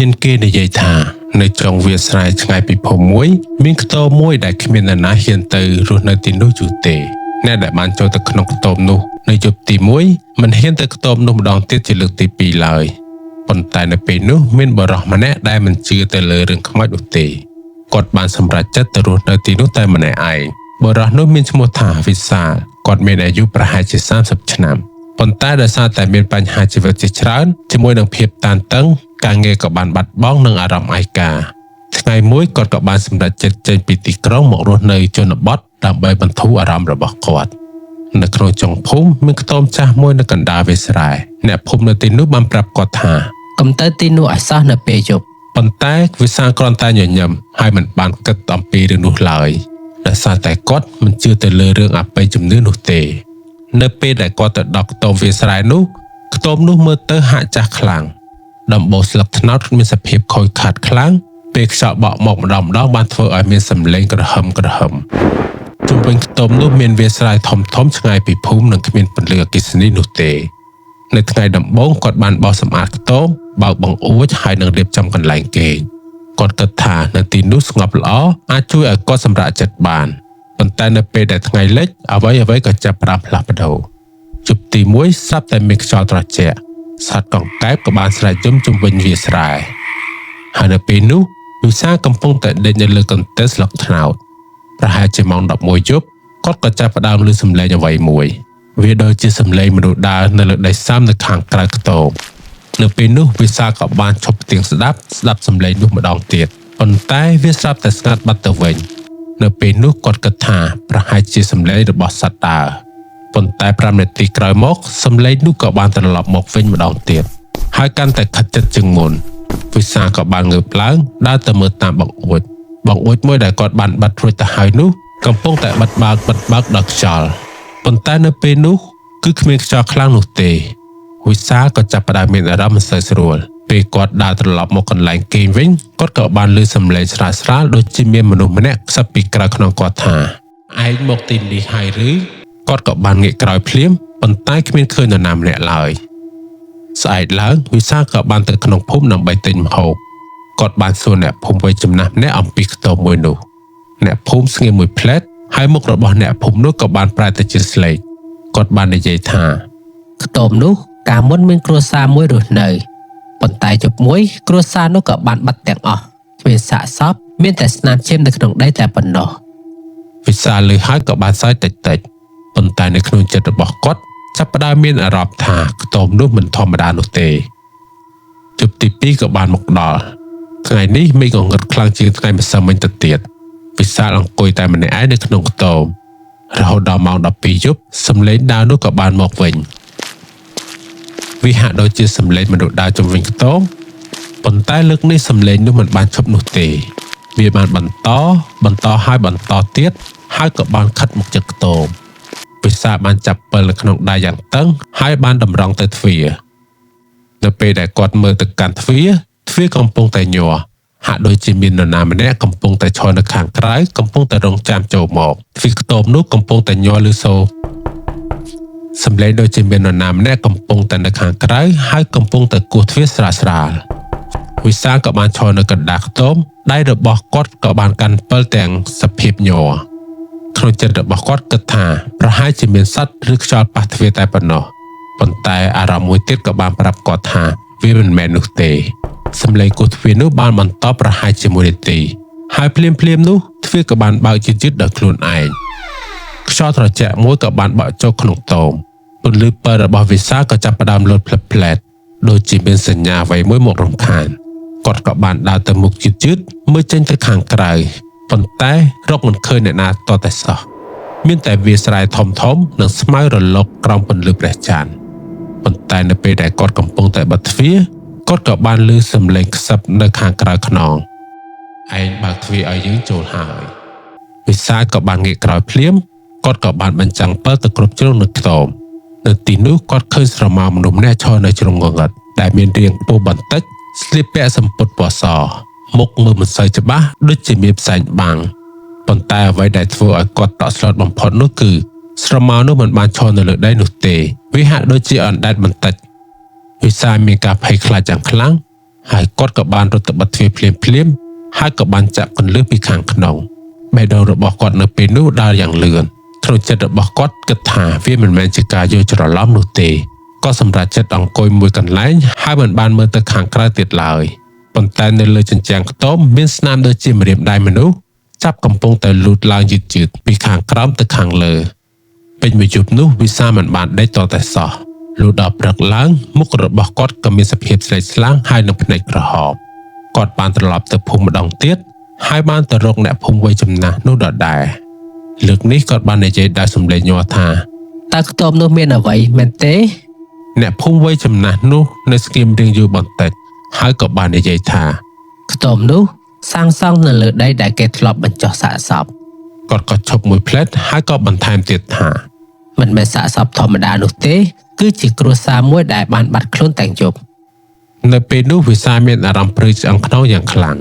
មានគេនិយាយថា នៅចុងវាលស្រែឆ្ងាយពីភូមិមួយ មានខ្ទមមួយដែលគ្មាននរណាហ៊ានទៅរស់នៅទីនោះយូរទេអ្នកដែលបានចូលទៅក្នុងខ្ទមនោះនៅយប់ទី1មិនហ៊ានទៅខ្ទមនោះម្ដងទៀតជាលើកទី2ឡើយប៉ុន្តែនៅពេលនោះមានបុរសម្នាក់ដែលមិនជឿទៅលើរឿងខ្មោចនោះទេគាត់បានសម្រេចចិត្តទៅរស់នៅទីនោះតែម្នាក់ឯងបុរសនោះមានឈ្មោះថាវិសាលគាត់មានអាយុប្រហែលជា30ឆ្នាំប៉ុន្តែដោយសារតែមានបញ្ហាជីវិតជាច្រើនជាមួយនឹងភាពតានតឹងការងារក៏បានបាត់បង់និងអារម្មណ៍ឯកាថ្ងៃមួយគាត់ក៏បានសម្រេចចិត្តចេញពីទីក្រុងមករស់នៅជនបទដើម្បីបន្ធូរអារម្មណ៍របស់គាត់នៅក្នុងចុងភូមិមានខ្ទមចាស់មួយនៅកណ្ដាលវាលស្រែអ្នកភូមិនៅទីនោះបានប្រាប់គាត់ថា កុំទៅទីនោះឲ្យសោះនៅពេលយប់ ប៉ុន្តែវិសាលគ្រាន់តែញញឹមហើយមិនបានគិតអំពីរឿងនោះឡើយដោយសារតែគាត់មិនជឿទៅលើរឿងអបិយជំនឿនោះទេ នៅពេលដែលគាត់ទៅដល់ខ្ទមវាលស្រែនោះខ្ទមនោះមើលទៅហាក់ចាស់ខ្លាំងដំបូលស្លឹកត្នោតមានសភាពខូចខាតខ្លាំងពេលខ្យល់បក់មកម្ដងម្ដងបានធ្វើឲ្យមានសម្លេងក្រហឹមក្រហឹមជុំវិញខ្ទមនោះមានវាលស្រែធំធំឆ្ងាយពីភូមិនិងគ្មានពន្លឺអគ្គិសនីនោះទេនៅថ្ងៃដំបូងគាត់បានបោសសម្អាតខ្ទមបើកបង្អួចហើយនឹងរៀបចំកន្លែងគេងគាត់គិតថានៅទីនោះស្ងប់ល្អអាចជួយឲ្យគាត់សម្រាកចិត្តបានប៉ុន្តែនៅពេលដែលថ្ងៃលិចអ្វីអ្វីក៏ចាប់ផ្ដើមផ្លាស់ប្ដូរជប់ទី1ស្រាប់តែមានខ្យល់ត្រជាក់សត្វកង្កែបក៏បានស្រែកយំជុំវិញវាលស្រែហើយនៅពេលនោះវិសាលកំពុងតែដេកនៅលើកន្ទេលស្លឹកត្នោតប្រហែលជាម៉ោង11យប់គាត់ក៏ចាប់ផ្ដើមឮសំឡេងអ្វីមួយវាដូចជាសំឡេងមនុស្សដើរនៅលើដីសាមនៅខាងក្រៅខ្ទមនៅពេលនោះវិសាលក៏បានឈប់ផ្ទៀងស្ដាប់ស្ដាប់សំឡេងនោះម្ដងទៀតប៉ុន្តែវាស្រាប់តែស្ងាត់បាត់ទៅវិញនៅពេលនោះគាត់គិតថាប្រហែលជាសំឡេងរបស់សត្វដើរប៉ុន្តែ5នាទីក្រោយមកសំឡេងនោះក៏បានត្រឡប់មកវិញម្ដងទៀតហើយកាន់តែខិតជិតជាងមុនវិសាលក៏បានងើបឡើងដើរទៅមើលតាមបង្អួចបង្អួចមួយដែលគាត់បានបាត់រួចទៅហើយនោះកំពុងតែបិទបើកបិទបើកដល់ខ្យល់ប៉ុន្តែនៅពេលនោះគឺគ្មានខ្យល់ខ្លាំងនោះទេវិសាលក៏ចាប់ផ្ដើមមានអារម្មណ៍មិនសូវស្រួលពេលគាត់ដើរត្រឡប់មកកន្លែងគេងវិញគាត់ក៏បានឮសំឡេងស្រាលស្រាលដូចជាមានមនុស្សម្នាក់ខ្សឹបពីក្រៅខ្នងគាត់ថាឯងមកទីនេះហើយឬគាត់ក៏បានងាកក្រោយភ្លាមប៉ុន្តែគ្មានឃើញនរណាម្នាក់ឡើយស្អែកឡើងវិសាលក៏បានទៅក្នុងភូមិដើម្បីទិញម្ហូបគាត់បានសួរអ្នកភូមិវ័យចំណាស់ម្នាក់អំពីខ្ទមមួយនោះអ្នកភូមិស្ងៀមមួយភ្លែតហើយមុខរបស់អ្នកភូមិនោះក៏បានប្រែទៅជាស្លេកគាត់បាននិយាយថា ខ្ទមនោះកាលមុនមានគ្រួសារមួយរស់នៅប៉ុន្តែយប់មួយគ្រួសារនោះក៏បានបាត់ទាំងអស់គ្មានសាកសពមានតែស្នាមឈាមនៅក្នុងដីតែប៉ុណ្ណោះ វិសាលឮហើយក៏បានសើចតិចតិចប៉ុន្តែនៅក្នុងចិត្តរបស់គាត់ចាប់ផ្ដើមមានអារម្មណ៍ថាខ្ទមនោះមិនធម្មតានោះទេជប់ទី2ក៏បានមកដល់ថ្ងៃនេះមេឃងងឹតខ្លាំងជាងថ្ងៃម្សិលមិញទៅទៀតវិសាលអង្គុយតែម្នាក់ឯងនៅក្នុងខ្ទមរហូតដល់ម៉ោង12យប់សំឡេងដើរនោះក៏បានមកវិញវាហាក់ដូចជាសំឡេងមនុស្សដើរជុំវិញខ្ទមប៉ុន្តែលើកនេះសំឡេងនោះមិនបានឈប់នោះទេវាបានបន្តបន្តហើយបន្តទៀតហើយក៏បានខិតមកជិតខ្ទមវិសាលបានចាប់ពិលនៅក្នុងដៃយ៉ាងតឹងហើយបានតម្រង់ទៅទ្វារនៅពេលដែលគាត់មើលទៅកាន់ទ្វារទ្វារកំពុងតែញ័រហាក់ដូចជាមាននរណាម្នាក់កំពុងតែឈរនៅខាងក្រៅកំពុងតែរងចាំចូលមកទ្វារខ្ទមនោះកំពុងតែញ័រឬសូសំឡេងដូចជាមាននរណាម្នាក់កំពុងតែនៅខាងក្រៅហើយកំពុងតែគោះទ្វារស្រាលស្រាលវិសាលក៏បានឈរនៅកណ្ដាលខ្ទមដៃរបស់គាត់ក៏បានកាន់ពិលទាំងសភាពញ័រក្នុងចិត្តរបស់គាត់គិតថាប្រហែលជាមានសត្វឬខ្យល់ប៉ះទ្វារតែប៉ុណ្ណោះប៉ុន្តែអារម្មណ៍មួយទៀតក៏បានប្រាប់គាត់ថាវាមិនមែននោះទេសំឡេងគោះទ្វារនោះបានបន្តប្រហែលជាមួយនាទីហើយភ្លាមៗនោះទ្វារក៏បានបើកយឺតៗដោយខ្លួនឯងខ្យល់ត្រជាក់មួយក៏បានបក់ចូលក្នុងតូមពន្លឺពិលរបស់វិសាលក៏ចាប់ផ្ដើមលោតផ្លិតផ្លែតដូចជាមានសញ្ញាអ្វីមួយមករំខានគាត់ក៏បានដើរទៅមុខយឺតៗមើលចេញទៅខាងក្រៅប៉ុន្តែរកមិនឃើញអ្នកណាតតែសោះមានតែវាលស្រែធំៗនិងស្មៅរលកក្រោមពន្លឺព្រះច័ន្ទប៉ុន្តែនៅពេលដែលគាត់កំពុងតែបិទទ្វារគាត់ក៏បានឮសំឡេងខ្សឹបនៅខាងក្រៅខ្នងឯងបើកទ្វារឲ្យយើងចូលហើយវិសាលក៏បានងាកក្រោយភ្លាមគាត់ក៏បានបញ្ចាំងពិលទៅគ្រប់ជ្រុងនៅខ្ទមនៅទីនោះគាត់ឃើញស្រមោលមនុស្សម្នាក់ឈរនៅជ្រុងងងឹតដែលមានរាងខ្ពស់បន្តិចស្លៀកពាក់សំពត់ពណ៌សមុខមើលមិនសូវច្បាស់ដូចជាមានផ្សែងបាំងប៉ុន្តែអ្វីដែលធ្វើឲ្យគាត់តក់ស្លុតបំផុតនោះគឺស្រមោលនោះមិនបានឈរនៅលើដីនោះទេវាហាក់ដូចជាអណ្ដែតបន្តិចវិសាលមានការភ័យខ្លាចយ៉ាងខ្លាំង ហើយគាត់ក៏បានរត់ទៅបិទទ្វារភ្លាមៗហើយក៏បានចាក់កន្លឹះពីខាងក្នុងបេះដូងរបស់គាត់នៅពេលនោះដើរយ៉ាងលឿនក្នុងចិត្តរបស់គាត់គិតថាវាមិនមែនជាការយល់ច្រឡំនោះទេក៏សម្រេចចិត្តអង្គុយមួយកន្លែងហើយមិនបានមើលទៅខាងក្រៅទៀតឡើយប៉ុន្តែនៅលើជញ្ជាំងខ្ទមមានស្នាមដូចជាម្រាមដៃមនុស្សចាប់កំពុងតែលូតឡើងយឺតៗពីខាងក្រោមទៅខាងលើពេញមួយយប់នោះវិសាលមិនបានដេកតតែសោះលុះដល់ព្រឹកឡើងមុខរបស់គាត់ក៏មានសភាពស្លេកស្លាំងហើយនឹងភ្នែកក្រហមគាត់បានត្រឡប់ទៅភូមិម្ដងទៀតហើយបានទៅរកអ្នកភូមិវ័យចំណាស់នោះដដែលលើកនេះគាត់បាននិយាយដោយសម្លេងញ័រថា តើខ្ទមនោះមានអ្វីមែនទេ អ្នកភូមិវ័យចំណាស់នោះនៅស្ងៀមរៀងយូរបន្តិចហើយក៏បាននិយាយថា ខ្ទមនោះសាងសង់នៅលើដីដែលគេធ្លាប់បញ្ចុះសាកសព គាត់ក៏ឈប់មួយភ្លែតហើយក៏បន្ថែមទៀតថា មិនមែនសាកសពធម្មតានោះទេ គឺជាគ្រួសារមួយដែលបានបាត់ខ្លួនទាំងយប់ នៅពេលនោះវិសាលមានអារម្មណ៍ព្រឺឆ្អឹងខ្នងយ៉ាងខ្លាំង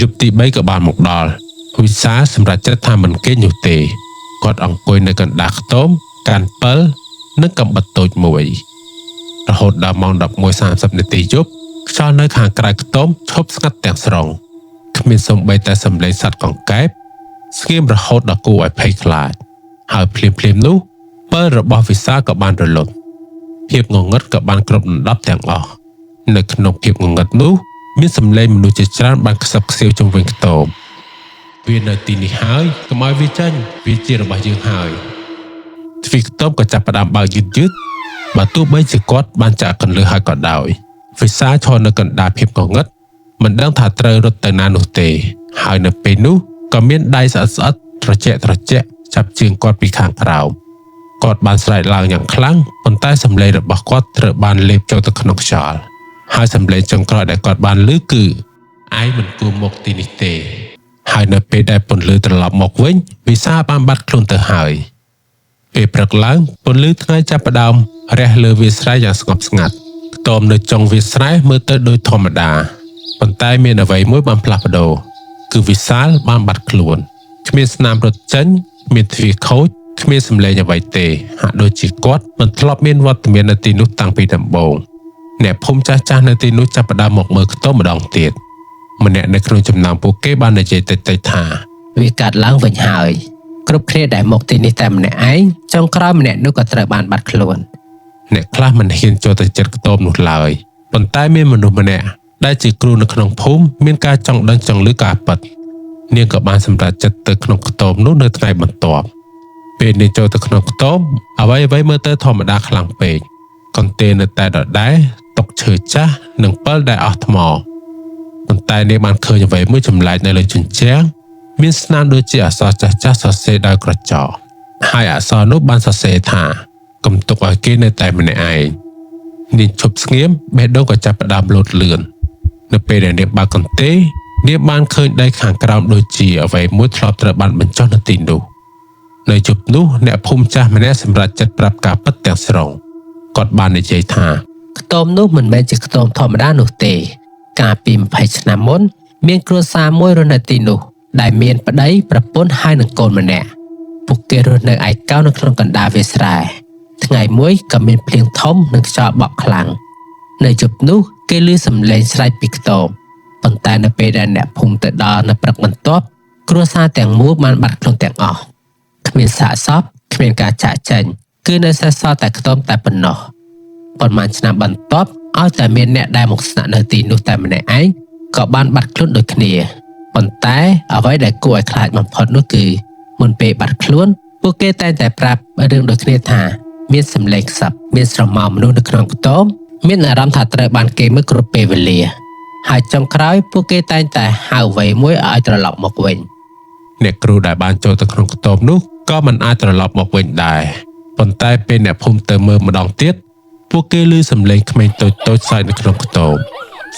យប់ទី3ក៏បានមកដល់វិសាលសម្រេចចិត្តថាមិនគេងនោះទេគាត់អង្គុយនៅកណ្ដាលខ្ទមកាន់ពិលនិងកំបិតតូចមួយរហូតដល់ម៉ោង11:30នាទីយប់ខ្យល់នៅខាងក្រៅខ្ទមឈប់ស្ងាត់ទាំងស្រុងគ្មានសូម្បីតែសំឡេងសត្វកង្កែបស្ងៀមរហូតដល់គួរឲ្យភ័យខ្លាចហើយភ្លាមៗនោះពិលរបស់វិសាលក៏បានរលត់ភាពងងឹតក៏បានគ្របដណ្ដប់ទាំងអស់នៅក្នុងភាពងងឹតនោះមានសំឡេងមនុស្សជាច្រើនបានខ្សឹបខ្សៀវជុំវិញខ្ទមវានៅទីនេះហើយកុំឲ្យវាចេញវាជារបស់យើងហើយទ្វារខ្ទមក៏ចាប់ផ្ដើមបើកយឺតៗបើទោះបីជាគាត់បានចាក់កន្លឹះហើយក៏ដោយវិសាលឈរនៅកណ្ដាលភាពងងឹតមិនដឹងថាត្រូវរត់ទៅណានោះទេហើយនៅពេលនោះក៏មានដៃស្អិតៗត្រជាក់ៗចាប់ជើងគាត់ពីខាងក្រោមគាត់បានស្រែកឡើងយ៉ាងខ្លាំងប៉ុន្តែសម្លេងរបស់គាត់ត្រូវបានលេបចូលទៅក្នុងខ្យល់ហើយសម្លេងចុងក្រោយដែលគាត់បានឮគឺឯងមិនគួរមកទីនេះទេហើយនៅពេលដែលពន្លឺត្រឡប់មកវិញវិសាលបានបាត់ខ្លួនទៅហើយពេលព្រឹកឡើងពន្លឺថ្ងៃចាប់ផ្ដើមរះលើវាលស្រែយ៉ាងស្ងប់ស្ងាត់ខ្ទមនៅចុងវាលស្រែមើលទៅដូចធម្មតាប៉ុន្តែមានអ្វីមួយបានផ្លាស់ប្ដូរគឺវិសាលបានបាត់ខ្លួនគ្មានស្នាមរត់ចេញគ្មានទ្វារខូចគ្មានសម្លេងអ្វីទេហាក់ដូចជាគាត់មិនធ្លាប់មានវត្តមាននៅទីនោះតាំងពីដំបូងអ្នកភូមិចាស់ៗនៅទីនោះចាប់ផ្ដើមមកមើលខ្ទមម្ដងទៀតម្នាក់នៅក្នុងចំណោមពួកគេបាននិយាយតិចៗថា វាកាត់ឡើងវិញហើយគ្រប់គ្នាដែលមកទីនេះតែម្នាក់ឯងចុងក្រោយម្នាក់នោះក៏ត្រូវបានបាត់ខ្លួន អ្នកខ្លះមិនហ៊ានចូលទៅជិតខ្ទមនោះឡើយប៉ុន្តែមានមនុស្សម្នាក់ដែលជាគ្រូនៅក្នុងភូមិមានការចង់ដឹងចង់ឮការពិតនាងក៏បានសម្រេចចិត្តទៅក្នុងខ្ទមនោះនៅថ្ងៃបន្ទាប់ពេលនាងចូលទៅក្នុងខ្ទមអ្វីៗមើលទៅធម្មតាខ្លាំងពេកកន្ទេលនៅតែដដែលតុឈើចាស់និងពិលដែលអស់ថ្មប៉ុន្តែនាងបានឃើញអ្វីមួយចម្លែកនៅលើជញ្ជាំងមានស្នាមដូចជាអក្សរចាស់ៗសរសេរដោយក្រចកហើយអក្សរនោះបានសរសេរថាកុំទុកឲ្យគេនៅតែម្នាក់ឯងនាងឈប់ស្ងៀមបេះដូងក៏ចាប់ផ្ដើមលោតលឿននៅពេលដែលនាងបើកកន្ទេលនាងបានឃើញដីខាងក្រោមដូចជាអ្វីមួយធ្លាប់ត្រូវបានបញ្ចុះនៅទីនោះនៅជប់នោះអ្នកភូមិចាស់ម្នាក់សម្រេចចិត្តប្រាប់ការពិតទាំងស្រុងគាត់បាននិយាយថា ខ្ទមនោះមិនមែនជាខ្ទមធម្មតានោះទេ កាលពី20ឆ្នាំមុនមានគ្រួសារមួយរស់នៅទីនោះដែលមានប្តីប្រពន្ធហើយនិងកូនម្នាក់ពួកគេរស់នៅឯកោនៅក្នុងកណ្ដាលវាលស្រែថ្ងៃមួយក៏មានភ្លៀងធំនិងខ្យល់បក់ខ្លាំងនៅយប់នោះគេឮសំឡេងស្រែកពីខ្ទមប៉ុន្តែនៅពេលដែលអ្នកភូមិទៅដល់នៅព្រឹកបន្ទាប់គ្រួសារទាំងមូលបានបាត់ខ្លួនទាំងអស់គ្មានសាកសពគ្មានការចាកចេញគឺនៅសេសសល់តែខ្ទមតែប៉ុណ្ណោះប៉ុន្មានឆ្នាំបន្ទាប់ឲ្យតែមានអ្នកដែលមកស្នាក់នៅទីនោះតែម្នាក់ឯងក៏បានបាត់ខ្លួនដូចគ្នាប៉ុន្តែអ្វីដែលគួរឲ្យខ្លាចបំផុតនោះគឺមុនពេលបាត់ខ្លួនពួកគេតែងតែប្រាប់រឿងដូចគ្នាថាមានសម្លេងខ្សឹបមានស្រមោលមនុស្សនៅក្នុងខ្ទមមានអារម្មណ៍ថាត្រូវបានគេមើលគ្រប់ពេលវេលាហើយចុងក្រោយពួកគេតែងតែហៅអ្វីមួយឲ្យត្រឡប់មកវិញ អ្នកគ្រូដែលបានចូលទៅក្នុងខ្ទមនោះក៏មិនអាចត្រឡប់មកវិញដែរប៉ុន្តែពេលអ្នកភូមិទៅមើលម្ដងទៀតពួកគេឮសំឡេងក្មេងតូចៗសើចនៅក្នុងខ្ទម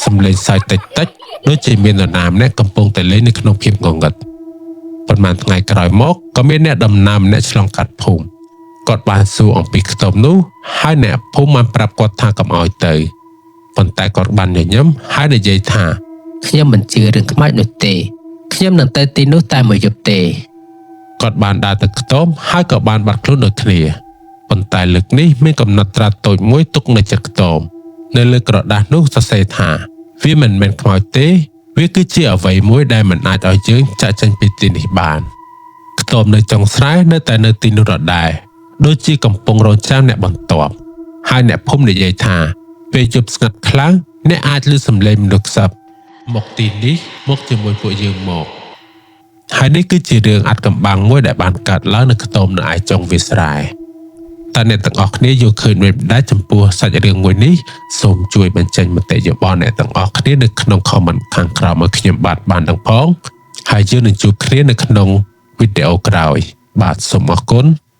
សំឡេងសើចតិចៗដូចជាមាននរណាម្នាក់កំពុងតែលេងនៅក្នុងភាពងងឹតប៉ុន្មានថ្ងៃក្រោយមកក៏មានអ្នកដំណើរម្នាក់ឆ្លងកាត់ភូមិគាត់បានសួរអំពីខ្ទមនោះហើយអ្នកភូមិបានប្រាប់គាត់ថាកុំឲ្យទៅប៉ុន្តែគាត់បានញញឹមហើយនិយាយថា ខ្ញុំមិនជឿរឿងខ្មោចនោះទេខ្ញុំនឹងទៅទីនោះតែមួយយប់ទេ គាត់បានដើរទៅខ្ទមហើយក៏បានបាត់ខ្លួនដូចគ្នាប៉ុន្តែលើកនេះមានកំណត់ត្រាតូចមួយទុកនៅចិត្តខ្ទមនៅលើក្រដាសនោះសរសេរថា វាមិនមែនខ្មោចទេ វាគឺជាអ្វីមួយដែលមិនអាចឲ្យយើងចាក់ចេញពីទីនេះបានខ្ទមនៅចុងស្រែនៅតែនៅទីនោះដដែលដូចជាកំពុងរងចាំអ្នកបន្ទាប់ហើយអ្នកភូមិនិយាយថាពេលយប់ស្ងាត់ខ្លាំងអ្នកអាចឮសំឡេងមនុស្សខ្សឹបមកទីនេះមកជាមួយពួកយើងមកហើយនេះគឺជារឿងអាថ៌កំបាំងមួយដែលបានកើតឡើងនៅខ្ទមនៅឯចុងវាលស្រែតើអ្នកទាំងអស់គ្នាយល់ឃើញដូចម្តេចចំពោះសាច់រឿងមួយនេះសូមជួយបញ្ចេញមតិយោបល់អ្នកទាំងអស់គ្នានៅក្នុង comment ខាងក្រោមឲ្យខ្ញុំបាទបានដឹងផងហើយយើងនឹងជួបគ្នានៅក្នុងវីដេអូក្រោយបាទសូមអរគុណ។